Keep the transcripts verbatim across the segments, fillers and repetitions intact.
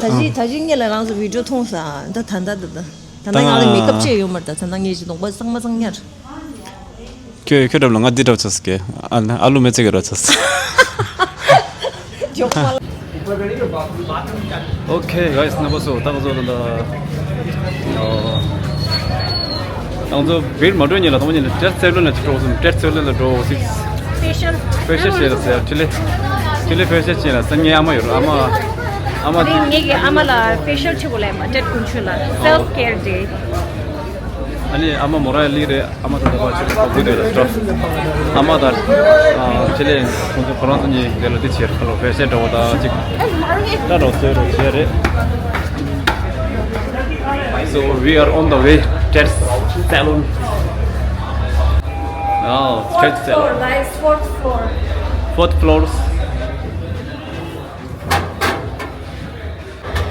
ད་ཅི་ད་ཅི་ངེད་ལ་རང་ཚོ་བི་ཌིའོ་མཐོང་ས་ད་ད་ད་ད་ད་ད་ང་ལ་མེ་ཀབ་བྱས་ཡོད་མ་རེད། ད་ད་ད་ངེད་ཀྱི་གདོང་པ་གཙང་མ་གཙང་ཉར། ཁྱོད་ཁྱོད་འགྲམ་ལ་ང་འདི་འདྲ་བྱས་སོང་གི། ཨ་ནི་ཨ་ལུ་མེ་ཙེ་གི་འདྲ་བྱས་སོང་། Okay, guys, རྣམ་པ་ཚོ་ད་ག་ཚོད་ད་ད། ང་ཚོ་བིར་མ་འགྲོ་ཉིན་ལ་དང་པོ་ཉིན་ལ་ཏྲེ་སི་སེ་ལོན་ལ་འགྲོ་སོང་། ཏྲེ་སི་སེ་ལོན་ལ་འགྲོ་སོང་། ཕེ་ཤལ། ཕེ་ཤལ་བྱས་ལ་ཟེར། ཁྲི་ལི། ཁྲི་ལི་ཕེ་ཤལ་བྱས་ལ་ཟེར། ངའི་ཨ་མ་ཡོད་ར། ཨ་མ། ཨ་མ། ངེད་ཀྱི་ཨ་མ་ལ་ཕེ་ཤལ་བྱེད་དགོས་ལབ་མ་ཏྲེ་དཀོན་མཆོག་ལ་self care day། ཨ་ནི་ཨ་མ་མོ་ར་ལི་རེད། ཨ་མ་ད་ད་བ་ཆུ་ལ་བ་གུ་དེ་ལ་འགྲོ། ཨ་མ་ད། ཁྲི་ལི་ཁོང་ཚོ་ཁོ་རང་ཚོ་གཉིས་དེ་ལ་འདི་བྱས་ཁ་ལོ་ཕེ་ཤལ་འདྲ་བོ་ད་ཅིག་ད་འགྲོ་ཚོད་རོ་བྱས་རེད། So we are on the way. That's salon. Oh, that's salon. Fourth floor, guys, fourth floor. Fourth floors.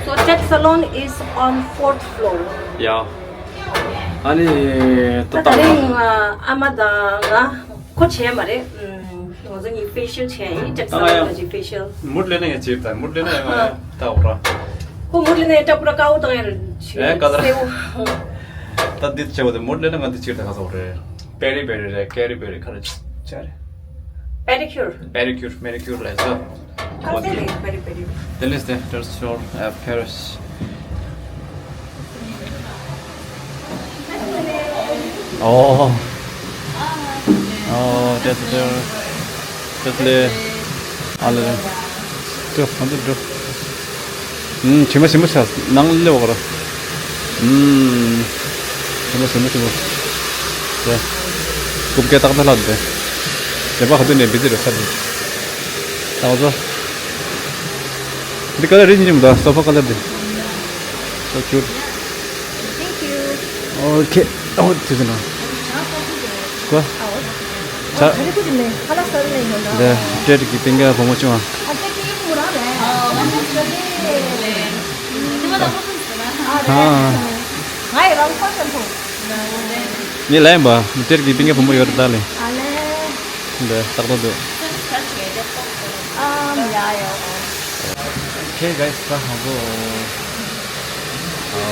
So that salon is on fourth floor. Yeah. ཨ་ནི་ད་ད་ད་རིང་ཨ་མ་དང་ང་ཁོ་བྱས་མ་རེད། ང་ཚོ་གཉིས་ཕེ་ཤལ་བྱས་ཡིན། ཅེག་ས་ལོན་གྱི་ཕེ་ཤལ། མུར་ལེ་ན་ཡ་ཅིར་དང་མུར་ལེ་ན་ཡ་ང་ད་འོ་ར། ཁོ་མུར་ལེ་ན་ཡ་ཏྲ་པུ་ར་ཀའོ་དང་ཡ་ར་ཅིར། ཨེ་ཀ་ད་ར། སེའུ། ད་འདི་བྱས་བ་དེ་མུར་ལེ་ན་ང་འདི་ཅིར་དང་ག་ས་འོ་རེད། པེ་རི་པེ་རི་རེད། ཀེ་རི་པེ་རི་ཁ་རེ་ཅིག་རེད། པེ་ཌི་ཁྱུར། པེ་ཌི་ཁྱུར་མེ་ཌི་ཁྱུར་ལ་ས། ཁ་ཚད་ལས་པེ་རི་པེ་རི། དེ་ལས་དེ་ཏྲེ་སི་ཤོར་ཨ་ཕེ་རི་སི། ཨོ། ཨོ་ཏྲེ་སི་ཏྲེ་སི་ལེ། ཨ་ལེ། ཏྲེ་ཧོན་ཏུ་ཏྲེ། ཨུམ། ཆེན་པོ་ཆེན་པོ་ཆགས། ནང་སླེབས་པ་ག་ར། ཨུམ། ཆེན་པོ་ཆེན་པོ་ཆེན་པོ། དེ། རྐུབ་ཀའི་ཏག་ཏག་ལ་དེ། ཞེ་པ་ཧ་དུ་ནས་བི་ཛི་རེ་ས་དེ། ད་བཟོ། འདི་ཀ་ལ་རིན་ཅིང་ད་སོ་ཕ་ཀ་ལ་དེ། So cute. Thank you. Okay. Oh, this is not. Go. ཆ། འདི་ཏྲེ་གི་པིང་ག་བུ་མོ་ཆུང་བ། ཨ། ངས་ལན་པ་ཏྲེ་གི་པིང་ག་བུ་མོ་ཡོད་རེད་ད་ལེ། འདི་ཏག་ཏག་འདུག Okay, guys, ད་ཧང་གོ། ཨ།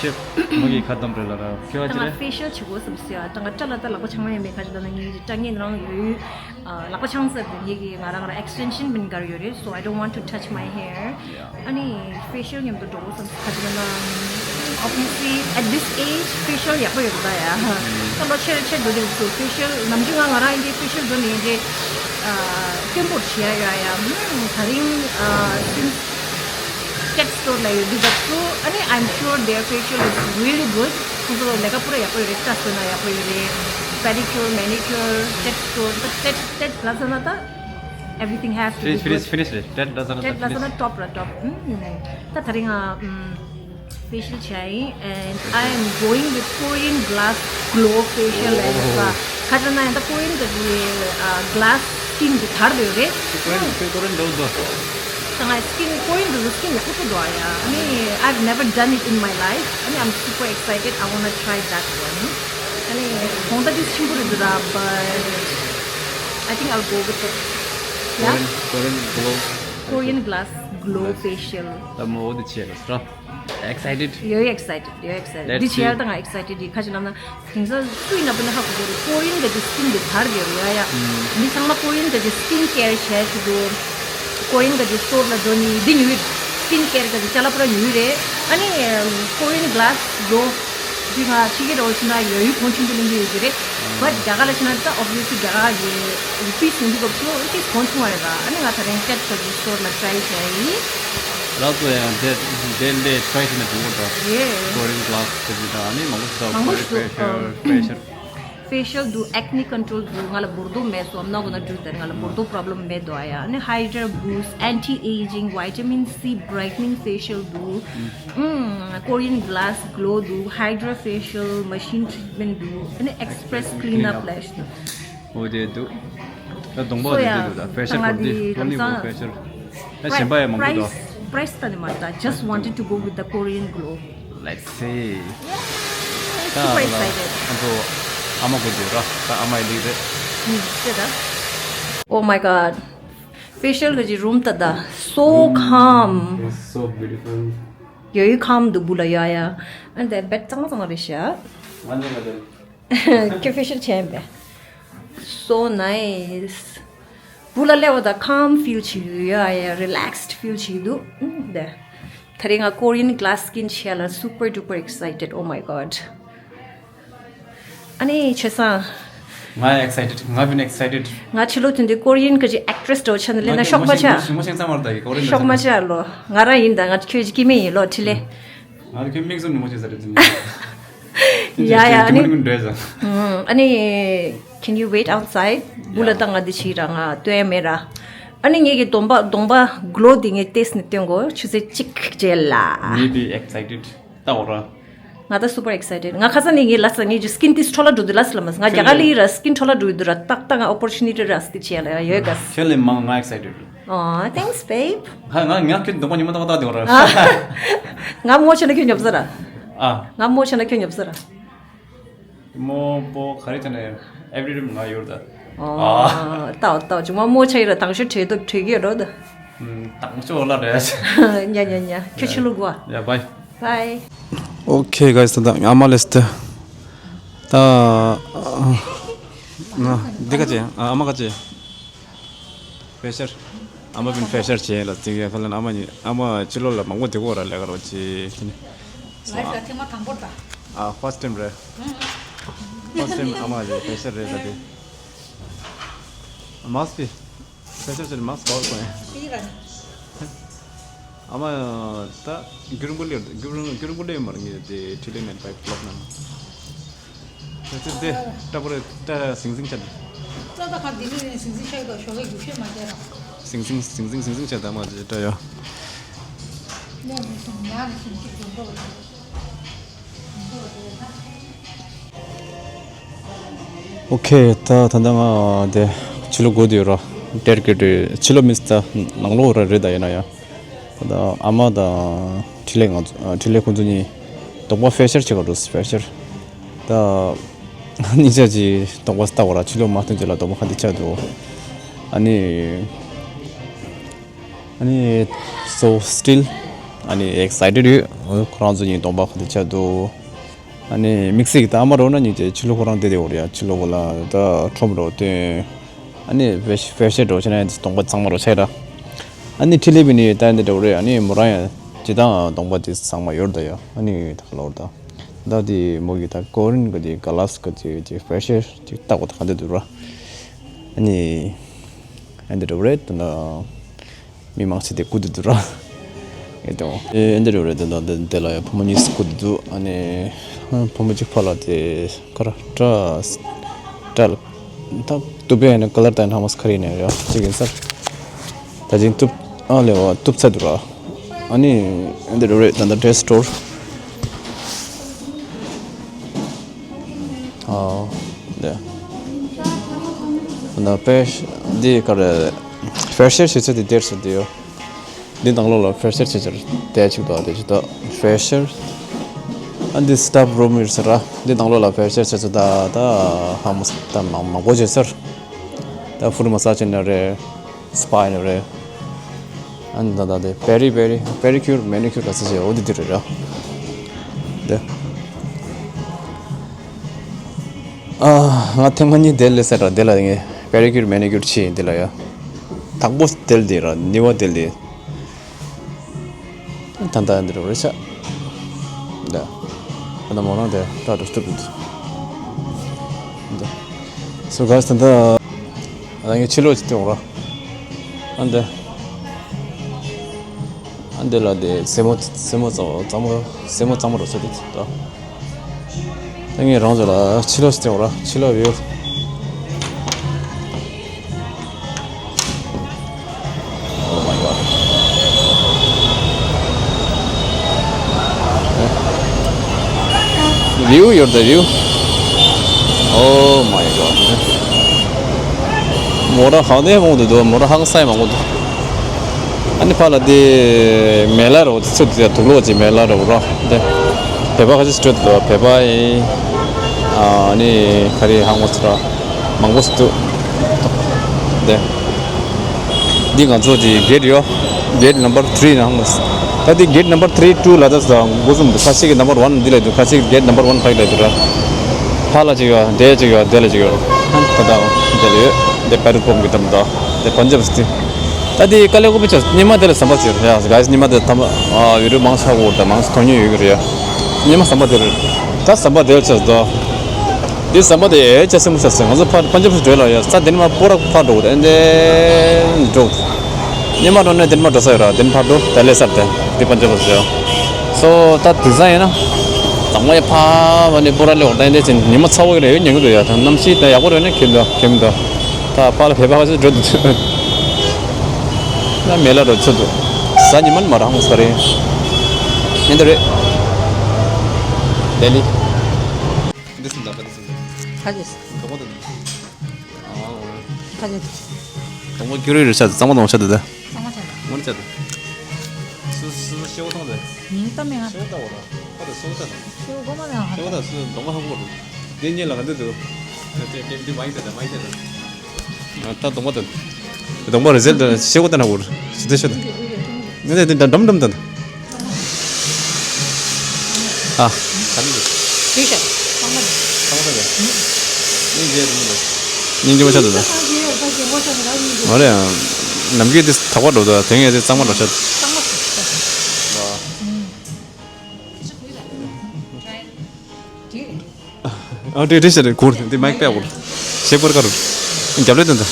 ཁྱེད་མོ་གི་ཁ་གཏམ་རེད་ལ་ར། ཁྱེད་བ་ཅི་རེད། ཕེ་ཤལ་བྱེད་དགོས་བསམ་སོང་ཡ། ད་ང་སྐྲ་ལ་ད་ལག་པ་འཆང་མ་ཡིན་མེད་ཁ་ཅིག་ད་ན་ངའི་སྐྲ་ངས་རང་ཡོད་ཡོད། ཨ། ལག་པ་འཆང་ས་དེ་ངེད་ཀྱི་ང་རང་ལ་extension མིན་གར་ཡོད་རེད། So I don't want to touch my hair. ཨ་ནི་ཕེ་ཤལ་མཉམ་དུ་འགྲོ་དགོས་བསམ་ཁ་ཅིག་ན། Obviously at this age ཕེ་ཤལ་ཡག་པོ་ཡོད་རེད་ད་ཡ། ད་ལོ་ཆེར་ཆེར་འགྲོ་དུས་སུ་ཕེ་ཤལ་ནམ་རྒྱུན་ང་ང་རང་ཡིན་དེ་ཕེ་ཤལ་འགྲོ་ནས་ཡིན་དེ། ཨ། སྐྱོན་པོར་བྱེད་ཡ་ཡོད་ཡ། ད་རིང་ཨ། since Tet Store ལ་ཡོད་འདུག་ད་ཚོ། ཨ་ནི་I'm sure their facial is really good. ཁོང་ཚོ་ལས་ཀ་པུ་ར་ཡག་པོ་ཡོད་རེད། སྐྲ་བཟོས་ན་ཡག་པོ་ཡོད་རེད། Pedicure, manicure, Tet Store. But Tet Tet Lazana ད everything has to be finish, finish, good. Finish རེད། Tet Lazana ད Tet Lazana finish. Top ར་top. ད་ད་རིང་ཨ། ཕེ་ཤལ་བྱས་ཡིན། And I am going with Korean glass glow facial ལ་ཡིན་པ། ཁ་ཅིག་ན་ཡང་ད་Korean གི་glass skin གི་དར་ཡོད་རེད། Korean Korean འགྲོ་འདུག་ད་ང་skin Korean གི་skin ཡག་པོ་འདུག་ཨ་ཡ། I mean, I've never done it in my life. I mean, I'm super excited. I wanna try that one. I mean, གོང་ད་དེ་ཆེན་པོ་རེད་འདུག་ད། But I think I'll go with the, yeah? Korean Korean glow. Korean glass glow facial. ད་མོ་འོ་དེ་བྱས་ལ་སོ། Excited? ཡོད་excited, ཡོད་excited. Let's འདི་བྱས་ཡ་see. ད་ང་excited ཡིན། ཁ་ཅིག་ལབ་ན་དེང་སང་སུ་ཡིན་ན་པོ་ན་ཧ་གོ་གོ་རེད། Korean གི་skin གི་དར་ཡོད་རེད་ཡ་ཡ། འདི་ཚང་མ་Korean གི་skin care བྱས་ཆུ་དུ། Korean གི་store ལ་འགྲོ་ནི་འདི་ཉོས། Skin care གི་ཅ་ལག་པུ་ར་ཉོས་རེད། ཨ་ནི་Korean glass glow འདི་ང་ཕྱི་རྒྱལ་འགྲོ་ཕྱིན་ན་ཡོད་ཡོད་གོང་ཆེན་པོ་གླེང་གི་ཡོད་ཀྱི་རེད། But རྒྱ་གར་ལ་ཕྱིན་ན་ད་obviously རྒྱ་གར་གི་rupees ཡིན་འདུག་སྐབས་སུ་rupees གོང་ཆུང་བ་རེད་ད། ཨ་ནི་ང་ད་རིང་Tet གི་store ལ་try བྱས་ཡིན། ལགས་སོ། ཡང་དེ་དེ་ལས་try བྱས་ན་འགྲིག་གོ་འདྲ། རེད། Korean glass དེ་འདྲ་ཨ་ནི་མང་པོ་ཞིག་མང་པོ་ཞིག་འདུག facial facial facial འདུག acne control འདུག་ང་ལ་བོར་དོ་མེད་སོ། I'm not gonna do that. ང་ལ་བོར་དོ་problem མེད་དོ་ཨ་ཡ། ཨ་ནི hydra boost, anti aging, vitamin C, brightening facial འདུག་ཨུམ། Korean glass glow འདུག hydra facial machine treatment འདུག་ཨ་ནི express clean up lash འདུག་འོ་དེ་འདུག་ད་གདོང་པ་དེ་འདུག་ད་facial ད་ང་གོ་དེ་དེ་ཊོ་ནི་ལམ་སང་གོ་facial ད་གཞན་པ་ཡང་མང་པོ་འདུག price price ད་ནི་མ་ད། Just wanted to go with the Korean glow. Let's see. ད་super excited. ཨ་ཚོ་ཨ་མ་གོ་དེ་ར་ད་ཨ་མ་ཡི་ལིག་རེད། ཨུམ། ཤེས་ད། Oh my god. Facial གི་room ད་ད། So calm. It's so beautiful. ཡོད་ཡོད་calm འདུག་བུ་ལ་ཡ་ཡ། And the bed གཙང་མ་གཙང་མ་རེད་ཤག་ཁྱོད་facial བྱས་ཡིན་པས། So nice. བུ་ལ་སླེབས་པ་ད་calm feel བྱེད་ཀྱི་འདུག་ཡ་ཡ། Relaxed feel བྱེད་ཀྱི་འདུག་ཨུམ། དེ། ད་རེས་ང་Korean glass skin བྱས་ལ་super duper excited. Oh my god. ཨ་ནི་ཆོས་སང་། ང་excited. ང་བིན་excited. ང་ཕྱི་ལོགས་དོན་དུ་Korean གི་actress འདྲ་བོ་ཆགས་ནས་སླེབས་ན་ཤོག་མ་ཆགས། ཉི་མ་ཤིང་ཙམ་མར་ད་གི་Korean ཤོག་མ་ཆགས་ལོ། ང་རང་ཡིན་ད། ང་ཁྱོད་ཀྱི་སྐྱེ་དམན་ཡིན་ལོ། འཕྲིན་ལས། ང་ཁྱོད་མིག་ཟུང་ཉི་མ་ཤིང་ཟ་རེད་ཟིན། ཡ་ཡ། ཨ་ནི། ཨུམ། ཨ་ནི། Can you wait outside? བུ་ལ་ད་ང་འདི་ཕྱི་ར་ང་སྟོན་མེད་ར། ཨ་ནི་ངེད་ཀྱི་གདོང་པ་གདོང་པ་glow འདི་ངས་ཏེས་ནས་སྟོན་གོ་ཆུ་ཚོད་གཅིག་རྗེས་ལ། ངས་དེ་excited ད་འོ་ར། ང་ད་super excited. ང་ཁ་སང་ནས་ངའི་ལ་ས་ངའི་skin དེ་འཕྲོ་བརླག་འགྲོ་དུས་ལ་ས་ལ་མ་ས་ང་རྒྱ་གར་ལ་ཡི་ར་skin འཕྲོ་བརླག་འགྲོ་ཡི་དུས་ར་ཏག་ཏག་ང་opportunity ར་སྟི་ཆེ་ལ་ཡ་ཡོད་ག་ས། ཁྱོད་ལས་མང་ང་excited འདུག Oh, thanks, babe. ཧ་ང་ང་ཁྱོད་གདོང་པ་ཉི་མ་ཏག་ཏག་དེ་འོ་ར། ང་མོ་ཆེ་ན་ཁྱོད་ཉོབ་ས་ར། ཨ། ང་མོ་ཆེ་ན་ཁྱོད་ཉོབ་ས་ར། མོ་པོ་ག་རེ་བྱས་ནས་every room ང་ཡོད་ད། ཨོ། ཨ། ལྟ་བ་ལྟ་བ་ཅིག་མ་མོ་ཆ་ཡི་ར་དང་ཤོད་བྲེལ་འདུག་བྲེལ་གི་རོ་ད། ཨུམ། དང་ཤོད་ལ་རེད། ཉ་ཉ་ཉ་ཁྱོད་ཕྱི་ལོགས་གོ་ཡ་bye. Bye. Okay, guys, ད་ཨ་མ་ལེས་ཏེ། ད་ང་འདི་ག་ཅེ་ཨ་མ་ག་ཅེ། facial། ཨ་མ་བིན་facial བྱས་ལ་དེ་གའི་ཁ་ལན་ཨ་མ་ཉི་ཨ་མ་ཕྱི་ལོགས་ལ་མང་པོ་དེ་གོ་ར་ལས་ཀ་རོ་ཅི་ཁྱི་ནི། Life ལ་ཐེངས་མ་དང་པོ་ད། ཨ་first time རེད། First time ཨ་མ་ལས་facial རེད་ད་དེ། Mask དེ། facial བྱས་mask གོ་གོ་ཡ། ཨ་མ་ད་རྒྱུན་རིང་པོ་ལས་རྒྱུན་རིང་རྒྱུན་རིང་པོ་ལས་མར་ངེས་དེ་ཁྲི་ལེ་ནན་ཕའི་བློག་ན། ད་ལྟ་ཁ་ལྡི་ལི་ནས་ཟིང་ཟིང་ཆགས་འདུག་ད་ལྟ་ཁ་ལྡི་ལི་ནས་ཟིང་ཟིང་ཆགས་འདུག་ཞོགས་ཀས་རྒྱུག་ཤེས་མ་བྱས་ར། ཟིང་ཟིང་ཟིང་ཟིང་ཟིང་ཟིང་བྱས་ད་མ་བྱས་ད་ཡོ། གླེང་མི་སོང་ཉག་གི་ཞིང་གཅིག་འགྲོ་འགྲོ་བ་རེད། ཨོ་ཁེ། ད་ད་ལྟ་ང་དེ་ཕྱི་ལོགས་སྒུག་བསྡད་ཡོད་ར། དེར་གི་དུས་ཕྱི་ལོགས་མིན་ད་ནང་ལོགས་ར་རེད་ད་ཡིན་ན་ཡང་། ད་ཨ་མ་དང་འཕྲིན་ལས་ང་ཚོ་འཕྲིན་ལས་ཁོང་ཚོ་གཉིས་གདོང་པ་ཕེ་ཤར་བྱེད་ག་འགྲོ་ཕེ་ཤར། ད་གཉིས་ཆ་གཅིག་གདོང་པ་ལྟ་བ་ར་ཕྱི་ལོགས་མ་ཐོན་རྗེས་ལ་གདོང་པ་ག་འདི་ཆགས་འདུག་ཨ་ནི། ཨ་ནི། so still ཨ་ནི་excited ཡོད། ཁོ་རང་ཚོ་གཉིས་གདོང་པ་ག་འདི་ཆགས་འདུག་ཨ་ནི་དམིགས་བསལ་གྱི་ད་ཨ་མ་རོ་ན་གཉིས་ཀྱི་ཕྱི་ལོགས་ཁོ་རང་བསྡད་དེ་འོ་རེད་ཡ། ཕྱི་ལོགས་ལ་ད་ཁྲོམ་རོ་སྟོན། ཨ་ནི་ཕེ་ཕེ་ཤར་འགྲོ་བྱས་ན་གདོང་པ་གཙང་མ་རོ་ཆགས་ར། ཨ་ནི་འཕྲིན་ལས་བི་ནི་ད་འདི་འདྲ་བོ་རེད། ཨ་ནི་མོ་རང་ཡང་ཇི་ལྟར་གདོང་པ་དེ་གཙང་མ་ཡོད་ད་ཡ། ཨ་ནི་ད་ག་ལོར་ད། ད་དེ་མོ་གི་ད་ཀོ་རིན་གི་དེ་ག་ལ་སི་གི་དེ་དེ་ཕེ་ཤར་ཅིག་ལྟ་གོ་ད་ག་འདི་འདུག་ར། ཨ་ནི་ཨ་འདི་འདྲ་བོ་རེད་ད་ན། མི་མང་ཆེ་དེ་སྒུག་བསྡད་འདུག་ར། ཨེ་དང་། ཨེ་འདི་རུ་རེད་དེ་འདི་འདི་ལ་ཡང་བུ་མོ་གཉིས་སྒུག་བསྡད་འདུག་ཨ་ནི་བུ་མོ་གཅིག་ཕར་ལ་དེ་ཁ་ར་སྐྲ་སྐྲ་ལ་ད་གཏུབ་པའི་ཨ་ནི་ཀ་ལར་དང་ཧ་མ་སི་ཁ་རི་ནས་རེད་གཅིག་ཡིན་ས། ད་ཅིང་གཏུབ་ཨ་ལེ་བ་གཏུབ་ཚར་འདུག་ར། ཨ་ནི་འདི་རུ་རེད་ད་ད་dress store། ཨོ། འདི། ད་ཕེ་ཤར་འདི་ག་རེ། ཕེ་ཤར་བྱེད་ཚུལ་འདི་དེར་སུ་འདི་ཡོད། འདི་ནང་ལོགས་ལ་ཕེ་ཤར་བྱེད་ཚུལ་དེ་ཅིག་ད་དེ་ཅིག་ད་ཕེ་ཤར། ཨ་འདི་སི་ཊབ་རུམ་ཡོད་ཟེར་ར། འདི་ནང་ལོགས་ལ་ཕེ་ཤར་བྱེད་ཚུལ་ད་ད་ཧ་མ་ད་མང་མང་པོ་བྱེད་ཟེར། ད་ཕུ་ཊ་མ་སཱ་ཇི་ཡིན་ན་རེད། སི་པ་ཡིན་ན་རེད། ཨ་ནི་ད་ད་དེ་པེ་རི་པེ་རི་པེ་རི་ཁྱུར་མེ་ནི་ཁྱུར་ལ་ཟེར་བྱས་འོ་དེ་དེ་རེད་ར། དེ། ཨ། ང་ཐེངས་མ་གཉིས་དེ་ལས་ཟེར་ར་དེ་ལ་ངས་པེ་རི་ཁྱུར་མེ་ནི་ཁྱུར་བྱས་ཡིན་དེ་ལ་ཡ། དྭགས་པོ་དེ་ལ་དེ་ར་ནི་བ་དེ་ལ་དེ། ད་ལྟ་འདི་རུ་རེད་ཤག་ད་ད་མོ་རང་དེ་ཏྲ་ཏུ་སྟུབ་འདུག་ད་སུ་ག་ས་ད་ད་ངས་ཕྱི་ལོགས་ཅིག་སྟོན་ར། ཨ་འདི། ཨ་འདི་ལ་དེ་སེ་མོ་སེ་མོ་གཙང་གཙང་མོ་སེ་མོ་གཙང་མོ་རུ་ས་དེ་ད། ད་ངས་རང་ཚོ་ལ་ཕྱི་ལོགས་སུ་བསྟན་པ་ར་ཕྱི་ལོགས་བིའུ། Oh my god. View, you're the view. Oh my god. མོ་ར་ཧང་ནས་མང་པོ་འདུག་མོ་ར་ཧང་སང་མང་པོ་འདུག་ཨ་ནི་ཕར་ལ་དེ་མེ་ལ་རོ་ཚུར་དེ་དུག་ལོག་ཅིག་མེ་ལ་རོ་རོ་དེ་བོད་པ་ཁ་ཤས་སྤྲོད་དུ་བོད་པ་ཡིན། ཨ་ནི་ཁ་རི་ཧང་མོ་ཚུར་མང་པོ་སུ་འདུག་དེ་ འདི་ང་ཚོ་གི་གེ་ཊི་ཡོད། གེ་ཊི་number three ནང་ལ། ད་འདི་གེ་ཊི་number three two ལ་ད་ས་འགོ་གསུམ་འདུག་ཁ་ཤས་ཀྱི་number one འདི་ལ་འདུག་ཁ་ཤས་ཀྱི་གེ་ཊི་number one five ལ་འདུག་ར། ཕ་ལ་ཅིག་ཡོད། དེ་ཅིག་ཡོད། དེ་ལ་ཅིག་ཡོད། ད་ད་དེ་ལ་ཡོད། དེ་པེ་ཊོལ་པམ་གི་འགྲམ་དུ། དེ་པན་ཇབ་སི་ཏི། ད་འདི་དཀའ་ལས་ཁག་པོ་ཆགས། སྙེ་མ་དེ་ལ་ཟམ་པ་ཟེར་ཡ། གྷའི་སི། སྙེ་མ་དེ་ཐ་མ་ཨ་བི་ཌི་ཡོ་མང་ཆགས་འོར་ད་མང་མཐོང་ཉེན་ཡོད་ཀྱི་རེད་ཡ། སྙེ་མ་ཟམ་པ་དེ་རེད། ད་ཟམ་པ་དེ་ལ་ཆགས་ད། འདི་ཟམ་པ་དེ་ཨེ་ཅག་སེམས་པོ་ཆགས་སེ། ང་ཚོ་ཕར་པན་ཇབ་སི་འགྲོ་ལ་ཡ། ས་དེ་ནས་མར་སྤོ་ར་ཕར་འགྲོ་དེ་འདྲ་འགྲོ། སྙེ་མ་འགྲོ་ནས་དེ་ནས་མར་འགྲོ་ས་ཡོད་ར། དེ་ནས་ཕར་འགྲོ་ད་ལེ་སར་དེ་འདི་པན་ཇབ་སི་ཡ། སོ་ད་དེ་ས་ཡིན་ན་དང་པོ་ཡ་ཕ་བ་ནས་སྤོ་ར་ལེ་འོ་ད་འདི་ཅིན་ཉི་མ་ཚ་བོ་གི་རེ་ཡོད་ཉན་གི་འདུག་ཡ། ད་གནམ་གཤིས་ད་ཡག་པོ་རེད་ན་ཁྱིམ་དུ་ཁྱིམ་དུ། ད་ཕར་ལ་བོད་པ་ཁ་ཤས་འགྲོ་འདུག་ད་མེ་ལ་འགྲོ་ཆོག་འདུག་ས་ཉི་མ་མ་རང་ས་རེད། ཡིན་ད་རེད། ལེ་ལི། འདི་སུ་འདྲ་པ་འདི་སུ་འདྲ། ཁ་ཅིག་ག་མོ་དང་། ཨ། ཁ་ཅིག་དང་པོ་ཁྱོད་རེ་རེ་ཆ་དང་གཙང་མ་དང་ཆ་དང་། གཙང་མ་ཆ་དང་། ངོ་ཆ་དང་། སུ་སུ་ཤེའུ་ཐོང་དང་། ཉིན་གཏམ་མེད་ང་། ཤེའུ་ལྟ་བ་དང་། ཁ་དང་སུ་ཆ་དང་། ཤེའུ་གོ་མ་དང་། ཤེའུ་དང་སུ་གདོང་མ་ཧ་གོ་རུ། དེ་གཉིས་ལ་ག་འདི་འདུག་དེ་དེ་དེ་མ་ཡིན་དེ་དང་མ་ཡིན་དེ་དང་། ད་གདོང་མ་དང་། གདོང་མ་རེ་ཟེར་དང་ཤེའུ་དང་ཧ་གོ་རུ། སུ་དེ་ཤེའུ་དང་། ངས་དེ་འགྲམ་འགྲམ་དང་། ཨ། ག་ནི་རེད། དེ་ཤ། ཚང་མ་རེད། ཚང་མ་རེད། སྙིང་རྗེ་རེད་མི་འདུག་སྙིང་རྗེ་མོ་ཆགས་འདུག་ད། ཨོ་རེད། ནམ་རྒྱུན་དེ་དག་པ་འགྲོ་འདུག་དེ་ངས་དེ་གཙང་མ་འགྲོ་ཤག་ཚང་མ་རེད། ཨ། འདི་འདི་ཤ་རེད། གུར་འདི་མའིག་པས་གུར། ཤེག་པར་ཀ་རུ། རྒྱབ་ལས་དོན་དུ།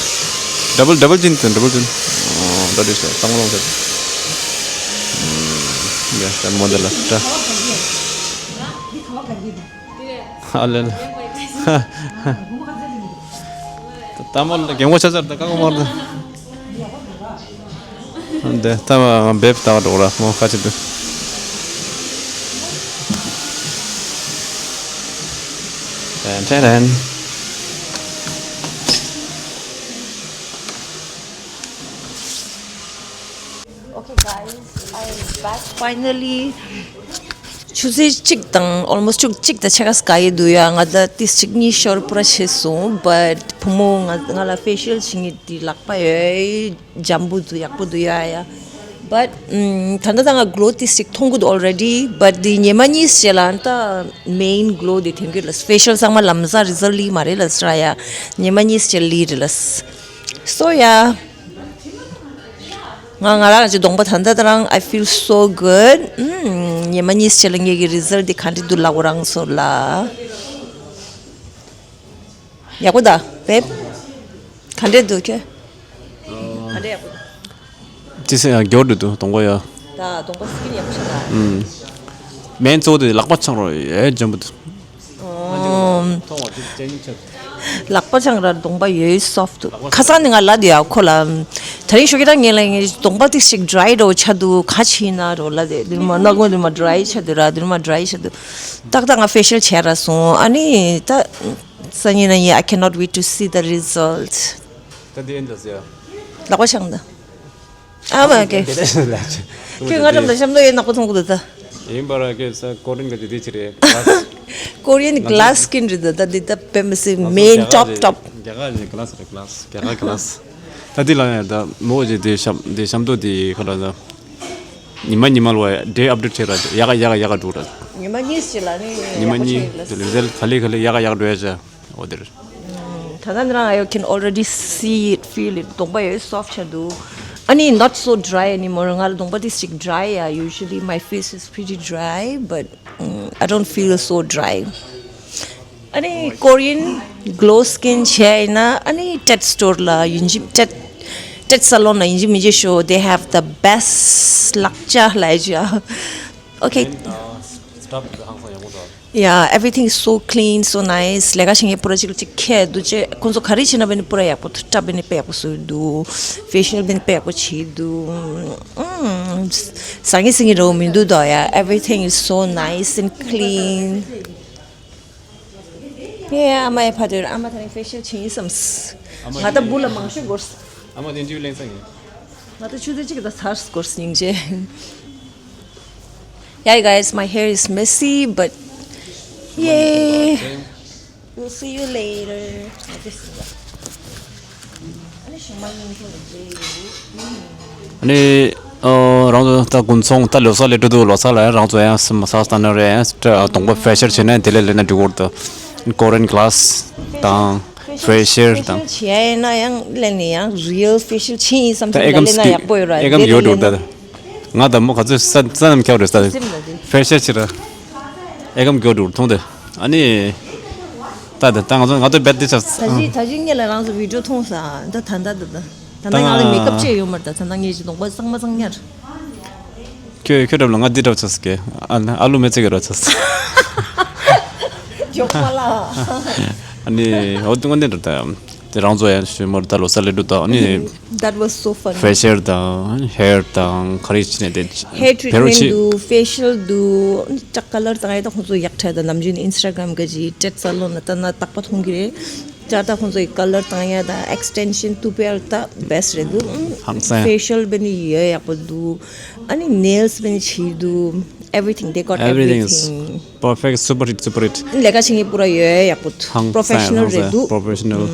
ཌབ་ལི་ཌབ་ལི་ཅིན་དུ་ཌབ་ལི་ཅིན། ཨོ་ད་འདི་ཤ་གཙང་མ་ལོང་ཤ། ཡ་ད་མོ་འདི་ལ་ད། ཨ་ལེ་ལེ། ད་མོ་ལ་རྒན་མོ་ཆ་ཚར་ད་ཀ་གོ་མོར་ད། འདི་ལྟ་བ་འབེབས་ལྟ་བ་འགྲོ་ར་མོ་ཁ་ཅིག་འདུག་དྲན་དྲན་དྲན། Okay, guys, I am back finally. ཆུ་ཚོད་གཅིག་དང་almost ཆུ་གཅིག་དང་ཕྱེད་ཀ་ཙམ་ཡོད་འདུག་ཡ། ང་ད་ཏིས་གཅིག་གཉིས་ཤོར་པུ་ར་བྱས་སོང་། But བུ་མོ་ང་ང་ལ་ཕེ་ཤལ་བྱེད་མཁན་དེ་ལག་པ་ཡོད། འཇམ་པོ་འདུག་ཡག་པོ་འདུག་ཡ་ཡ། But ད་ལྟ་ད་ང་གློ་ཏིས་གཅིག་མཐོང་གི་འདུག already། But དེ་ཉི་མ་གཉིས་རྗེས་ལ་ད་main གློ་དེ་ཐོན་གི་རེད། ཕེ་ཤལ་ཚང་མ་ལམ་སང་རི་ཛལ་ལི་མ་རེད་ལ་སྲ་ཡ། ཉི་མ་གཉིས་རྗེས་ལི་རེད་ལ། So yeah. ང་ང་རང་གི་གདོང་པ་ད་ལྟ་ད་རང་I feel so good. ཨུམ། ཉི་མ་གཉིས་ཤིག་ལ་ངེད་ཀྱི་རི་ཛལ་འདི་ག་འདྲ་འདུག་ལབ་དགོས་རང་ཚོ་ལ། ཡག་པོ་ད་བེབ། ག་འདྲ་འདུག་ཁྱོད། ག་འདྲ་ཡག་པོ་འདུག་ཅི་ཟེར་ཡང་མགྱོགས་འགྲོ་འདུག་གདོང་པ་ཡ། ད་གདོང་པ་སི་ཀིན་ཡག་པོ་ཆགས་ད། ཨུམ། མེན་གཙོ་བོ་དེ་ལག་པ་འཆང་རོགས་ཡས་འཇམ་པོ་འདུག་ཨོ། ལག་པ་འཆང་ར་གདོང་པ་ཡོད་སོབ་ཏུ། ཁ་སང་ནི་ང་ལབ་དུས་ཡ་ཁོ་ལ། ད་རིང་ཞོགས་ཀྱི་རང་ངས་ལ་ངའི་གདོང་པ་ཏིག་ཞིག་ཌ་རའི་འདྲ་བོ་ཆགས་འདུག་ག་ཕྱིན་ན་རོ་ལབ་དེ་དེ་མ་སྣ་ཁུང་དེ་མ་ཌ་རའི་ཆགས་འདུག་ར་དེ་མ་ཌ་རའི་ཆགས་འདུག་ཏག་ཏག་ང་ཕེ་ཤལ་བྱས་ར་སོང་། ཨ་ནི་ད་སང་ཉིན་ན་ཡིན། I cannot wait to see the result. ད་འདི་ཨེ་འདྲ་ཟེར། ལག་པ་འཆང་ད། ཨ་མ་ཀེ། ཁྱོད་ང་འགྲམ་དུ་ཤམ་དོ་ཡེ་ནག་པོ་མཐོང་གི་འདུག་ད། ཡིན་པ་ར་ཀེ་ས་ཀོ་རིན་ག་དེ་དེ་ཅི་རེད། ཀོ་རི་ཡན་གྷི་ལ་སི་སི་ཀིན་རེད་ད། ད་འདི་ད་དཔེ་མི་སྲིད་མེན་ཊོབ་ཊོབ། རྒྱ་གར་གི་གྷི་ལ་སི་རེད། གྷི་ལ་སི། རྒྱ་གར་གྷི་ལ་སི། ད་འདི་ལ་ཡ་ད་མོ་ཇེ་དེ་ཤམ་དེ་ཤམ་དོ་དེ་ཁ་ལ་ད། ཉི་མ་ཉི་མ་ལ་ཡ་ཌེ་ཨབ་ཌེཊ་བྱེད་ར་ཡག་ག་ཡག་ག་ཡག་ག་འགྲོ་ར། ཉི་མ་གཉིས་ཤིག་ལ་ནི་ཉི་མ་ཡག་པོ་གཉིས་ཆགས་ཡོད་ལ། དེ་ལས་ཟེར་ག་ལེ་ག་ལེ་ཡག་ག་ཡག་འགྲོ་ཡ་ཆ། ཨོ་དེར། ད་ལྟ་ནི་རང་I can already see it, feel it. གདོང་པ་ཡོད་སོབ་ཆགས་འདུག་ཨ་ནི་not so dry anymore. ང་ལ་གདོང་པ་ཏིག་ཅིག་ཌ་རའི་ཡ། Usually my face is pretty dry, but mm, I don't feel so dry. ཨ་ནི་ཀོ་རི་ཡན་གྷི་ལོ་སི་ཀིན་བྱས་ཡིན་ན་ཨ་ནི་ཊེཌ་སི་ཊོར་ལ་ཡིན་གཅིག་ཊེཌ་ཊེཌ་སེ་ལོན་ལ་ཡིན་གཅིག་མིན་གཅིག་ཤོག They have the best ལག་ཆ་ལབ་ཡ། Okay. སི་ཊཕ་ཧང་སང་ཡག་པོ་འདུག Yeah, everything is so clean, so nice. ལས་ཀ་བྱེད་མཁན་པུ་ར་གཅིག་ལ་གཅིག་ཁྱད་འདུག་ཅེས་ཁོང་ཚོ་ག་རེ་བྱེད་ན་བས་ནི་པུ་ར་ཡག་པོ་འདུག་སི་ཊཕ་བས་ནི་དཔེ་ཡག་པོ་བཟོས་འདུག་ཕེ་ཤལ་བས་ནི་དཔེ་ཡག་པོ་བྱས་འདུག་ཨུམ། ཟ་ངེ་ཟིང་ངེ་འདྲ་བོ་མི་འདུག་ད་ཡ། Everything is so nice and clean. ངས་ཨ་མ་ཡི་ཕ་དེར་ཨ་མ་ད་ནི་ཕེ་ཤལ་བྱེད་ཡིན་བསམས། ང་ད་འབུ་ལ་མང་ཤོས་འགོར། ཨ་མ་དེ་འདྲའི་གླེང་ས་ཡིན། ང་ད་ཆུ་ཚོད་གཅིག་ད་ཚར་འགོར་སྙིང་རྗེ། Yeah, you guys, my hair is messy, but yay! We'll see you later. ཨ་ནི། ཨོ། རང་ཚོ་ད་དགུན་ཚོང་ད་ལོ་གསར་སླེབས་འགྲོ་འདུག་ལོ་གསར་ལ་ཡང་རང་ཚོ་ཡང་སེམས་མ་སག་སྟ་ན་རེ་ཡང་གདོང་པ་ཕེ་ཤལ་བྱས་ནས་དེ་ལས་ལེན་ན་འགྲིག་གི་རེད་ད། ཀོ་རེན་ག་ལ་སི་དང་ཕེ་ཤལ་དང་། ཕེ་ཤལ་བྱས་ཡིན་ན་ཡང་ལེན་ནས་ཡང་རི་ཡལ་ཕེ་ཤལ་ཕྱིན་ཡིན་བསམ་ད་ཨེ་ཙམ་ལེན་ན་ཡག་པོ་ཡོད་ར། ཨེ་ཙམ་ཡོད་འགྲོ་ད། ང་ད་མོ་ག་ཚོད་ས་ས་ནམ་ཁྱབ་རེད་ས། ཕེ་ཤལ་ཕྱིར་ར། ཨེ་ཙམ་མགྱོགས་འགྲོ་མཐོང་དེ། ཨ་ནི། ད་ད་ད་ང་ཚོ་ང་ཚོ་བེད་དེ་ཆགས། ད་ཅི་ད་ཅི་ངས་ལ་རང་ཚོ་བི་ཌིའོ་མཐོང་ས་ད་ད་ད་ད་ད་ད་ང་ལ་མེ་ཀབ་བྱས་ཡོད་མ་རེད། ད་ད་ད་ངས་ཅི་གདོང་པ་གཙང་མ་གཙང་ཉར། ཁྱོད་ཁྱོད་འགྲམ་ལ་ང་འདི་འདྲ་ཆགས་ཀྱི། ཨ་ཨ་ལུ་མེ་ཚེ་གི་འདྲ་ཆགས། ཇོག་མ་ལ། ཨ་ནི་འོ་དུང་ང་འདི་འདྲ་ད་དེ་རང་ཚོ་ཡང་ཞུ་མོར་ད་ལོ་གསར་སླེབས་འདུག་ད་ཨ་ནི། That was so funny. ཕེ་ཤལ་དང་ཧེར་དང་ག་རེ་བྱས་ནས་དེ་ཧེར་ཊི་རི་ཊི་མེན་ཊི་འདུག་ཕེ་ཤལ་འདུག་ཀྲག་ཀ་ལར་དང་ཡ་ད་ཁོང་ཚོ་ཡག་ཕྲ་ད་ནམ་རྒྱུན་ཨིན་སི་ཊ་གྷ་རམ་ག་ཅི་ཊེཌ་སལ་ལོན་ལ་ལྟ་ན་རྟག་པ་མཐོང་གི་རེད། ད་ལྟ་ཁོང་ཚོ་ཡི་ཀ་ལར་དང་ཡ་ད་ཨེག་སི་ཊེན་ཤན་ཏུ་པེ་ལ་ད་བེ་སི་ཊི་རེད་འདུག་ཧང་སང་། ཕེ་ཤལ་བེ་ནི་ཡོད་ཡག་པོ་འདུག་ཨ་ནི་ནེལ་སི་བེ་ནི་ཆི་འདུག Everything, they got everything is everything. Perfect, super hit, super hit. ལས་ཀ་བྱེད་མཁན་པུ་ར་ཡོད་ཡག་པོ་འདུག་ཧང་སང་པོ་ཧང་སང་པོ་རེད་འདུག་པོ་རོ་ཕེ་ཤ་ནལ།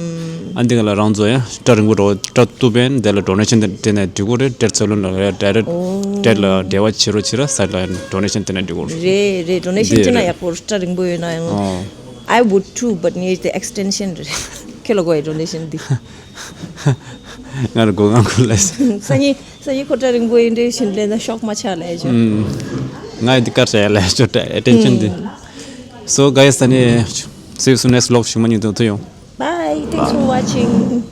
ཨ་འདི་ག་ལ་རང་ཚོ་ཡང་སྐྲ་རིང་པོ་འགྲོ་སྐྲ་གཏུབ་པས་དེ་ལ་ཌོ་ནེ་ཤན་དེ་དེ་ནས་འགྲིག་གོ་རེད། ཊེཌ་སལ་ལོན་ལ་རེད། ཌའི་རེག་ཊི་ཊེཌ་ལ་འབྲེལ་བ་བྱེད་རོགས་བྱེད་ར་སའིཌ་ལ་ཌོ་ནེ་ཤན་དེ་ནས་འགྲིག་གོ་རེད། རེད་རེད། ཌོ་ནེ་ཤན་དེ་ན་ཡག་པོ་རེད། སྐྲ་རིང་པོ་ཡོད་ན་ཡང་། ཨོ། I would too, but ངས་དེ་ཨེག་སི་ཊེན་ཤན་རེད། ཁྱོད་ལ་དགོས་ཡ་ཌོ་ནེ་ཤན་འདི། ང་ལ་དགོས། ང་དགོས་ལ། སང་ཉིན་སང་ཉིན་ཁོ་སྐྲ་རིང་པོ་ཡིན་འདྲ་ཞིག་ལེན་ན་ཤོག་མ་ཆག་ལ་ཡ་ཅོ། ང་འདི་ཀར་བྱ་ཡ་ལ་ཡ་ཅོ་ཨེ་ཊེན་ཤན་འདི། So guys, ཨ་ནི་see you soon next vlog. ཞུ་མ་ཉུང་དུ་ཐུ་ཡོང་། Bye, thanks for watching.